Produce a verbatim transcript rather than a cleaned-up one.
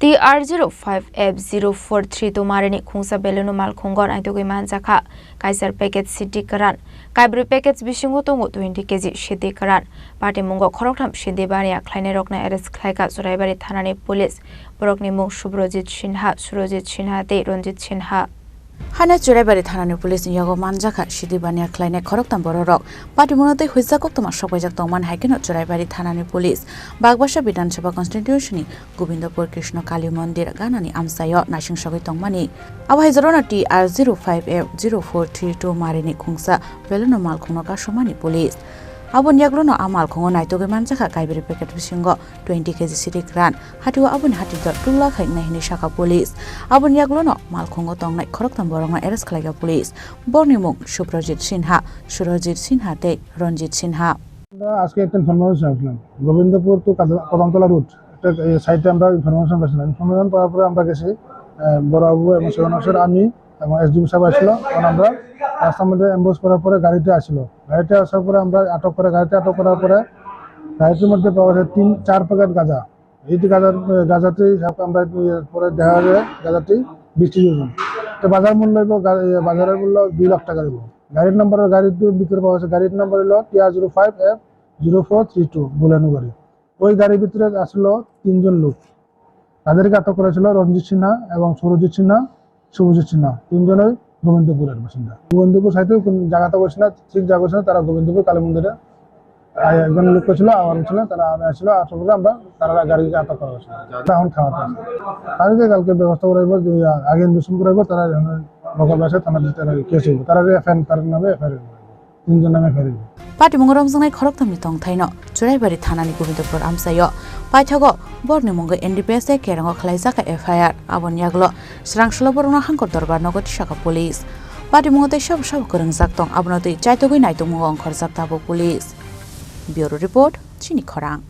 T R zero five F zero four three two marini khungsa Baleno malkhungo naitugwi manjakha. Kaisar package sidi kwran, kaibrwi package bisingo tongo twenty K G sidi kwran. Patimungo khoroktham sidi baniya khlainairokno arrest khlaikha Churaibari thanani police. Borokni mung Subrojit Sinha, Surojit Sinha tei Ranjit Sinha. Hane Churaibari thanani police ni yago manjakha sidi baniya khlainai khoroktham bororok. Patimungno tei huijak koktwma sokpaijak tongmani hai kheno Churaibari thanani police Bagbasa Bidhan Sabha constituency ni Gobindapur Krishna Kali Mandir ganani amchaio naising sogwi tongmani. Abo hai jorano T R zero five F zero four three two marini khungsa Baleno malkhungno kasomani police. Aboni yaglono a malkhungo naitugwi manjakha kaibrwi packet bisingo twenty K G sidi kwran. Hatio aboni hati dor two lakh hai nai hinwi sakha police. Aboni yaglono malkhungo tongnai khoroktham borokno arrest khlaikha police. Borni mung Subrojit Sinha, Surojit Sinha tei Ranjit Sinha. আমরা আজকে একটা ইনফরমেশন আসলাম গোবিন্দপুর টু কদমতলা রুট, একটা এই সাইটে আমরা ইনফরমেশন পাইছিলাম। ইনফরমেশন পাওয়ার পরে আমরা গেছি, আহ, বড়বাবু এবং সেখানে আমি এবং এসডিপি সাহেব আসলো। তখন আমরা রাস্তার মধ্যে অ্যাম্বুশ করার পরে গাড়িতে আসলো। গাড়িতে আসার পরে আমরা আটক করে, গাড়িতে আটক করার পরে গাড়িটির মধ্যে পাওয়া যায় তিন চার প্যাকেট গাঁজা। এই যে গাঁজার, গাঁজাটি আমরা, ইয়ে, পরে দেখা যায় গাঁজাটি বিশ কেজি ওজন। তো বাজার মূল্য হইব গা-, ইয়ে, বাজারের মূল্য দুই লাখ টাকা হইব। গাড়ির নম্বর, গাড়ির ভিতরে পাওয়া গেছে, গাড়ির নম্বর হলো T R zero five F zero four three two বুলেনো গাড়ি। ওই গাড়ির ভিতরে আসলো তিনজন লোক। তাদেরকে আটক করেছিল রঞ্জিত সিনহা এবং সুরজিৎ সিনহা, শুভজিৎ সিনহা, তিনজনই গোবিন্দপুরের বাসিন্দা। গোবিন্দপুর সাইডে কোন জায়গাতে বসে না, ঠিক জায়গা বসে না, তারা গোবিন্দপুর কালী মন্দিরে, আহ, একজন লোক ছিল, আমার ছিল, তারা আমি আসছিল, আসার পরে আমরা তারা গাড়িকে আটক করা হয়েছিল। এখন থানাতে আছে। তাদেরকে কালকে ব্যবস্থা করা হইব যে, আহ, আগে ইনভেস্টিগেশন করা হইব, তারা এখন লোকাল ভাষায় থানাতে তারা কেস হইব, তারা এফআইআর, তার নামে এফআইআর হইব। তিনজন নামে ফেরি। Patimung romjaknai khoroktham ni tongthai no Churaibari thana ni Gobindapur amchai o paithago borni mungwi N D P S A Kereng o khwlaijak kha F I R. Aboni yagulo swrang solo borok no Hangkor Dorbar nogo tisakha police. Patimungo tei sabo sabo kwrwngjak tong, abono twi chaitugwi naitugmungo ongkhorjak tabuk police. Bureau report, Chini Khorang.